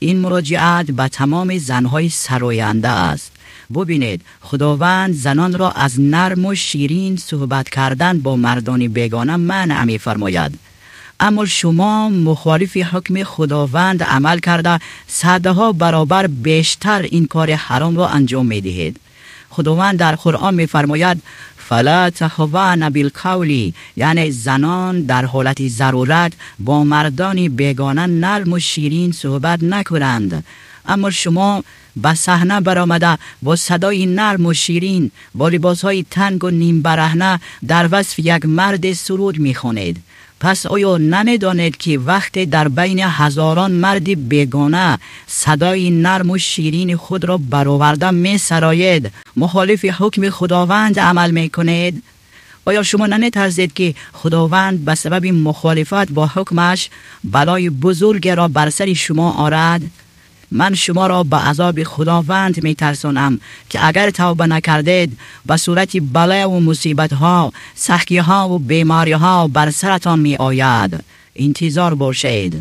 Ин муроҷиат ба тамоми занҳои сароянда аст. Бубинед, Худованд занонро аз нарму ширин суҳбат кардан бо мардони бегона манъ мефармояд. Аммо шумо мухолифи ҳукми Худованд амал карда, садҳо баробар бештар ин кори ҳаромро анҷом медиҳед. Худованд дар Қуръон мефармояд: фала тахвана билқавли, яъне занон дар ҳолати зарурат бо мардони бегона нарму ширин суҳбат накунанд. Аммо шумо ба саҳна баромада бо садои нарму ширин, бо либосҳои тангу нимбараҳна дар васфи як мард суруд мехонед. Пас оё намедонед, ки вақте дар байни ҳазорон марди бегона садои нарму ширини худро бароварда месароед, мухолифи ҳукми Худованд амал мекунед? Оё шумо наметарсед, ки Худованд ба сабаби мухолифат бо ҳукмаш балои бузургеро бар сари шумо орад? Ман шуморо ба азоби Худованд метарсонам, ки агар тавба накардед, ба сурати балову мусибатҳо, сахтиҳову бемориҳо бар саратон меояд. Интизор бошед.